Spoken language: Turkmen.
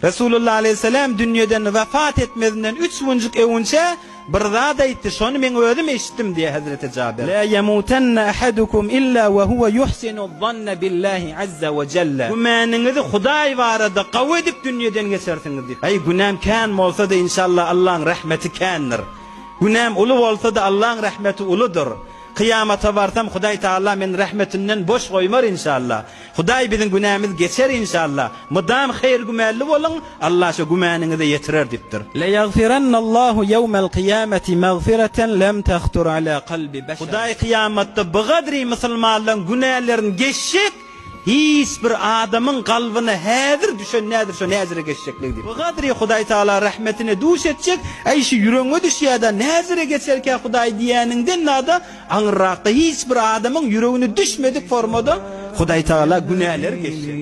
Resulullah aleýhissalam dünýeden wefat etmezinden üç günjük öwünçä bir zat aýtdy, şony meň özüm eşitdim diýýär Hezreti Jabir. La ýemutenne ahadukum illa we huwe ýuhsinu zanne billahi azza we jelle. Gümäniňizi Hudaý barada gawy edip dünýeden geçersiňiz diýip. Aý günäm kän bolsa-da inşallah Allaň rahmeti kändir. Günäm uly bolsa-da Allaň rahmeti uludyr. Kyýamata barsam Hudaý Taala meni rahmetinden boş goýmar inşallah. Hudaý biziň günämiz geçer inşallah. Mydam haýyr gümänli boluň, Allah şo gümäniňize ýetirer diýipdir. Leýagfirennallahu ýewmel kyýameti magfireten lem tahtur ala kalbi beşer. Hudaý kyýamatda bygadry musulmanlaryň günälerini geçjek, Hiç bir adamyň kalbyna häzir düşen nädir şo näzire geçjekligi diýip. Bygadry Hudaý Tagala rahmetine duş etjek, äý şu ýüregiňe düşýäda näzire geçerkä Hudaý diýäniňden nada aňyrrakda hiç bir adamyň ýüregine düşmedik formada Hudaý Tagala günäleri geçjek.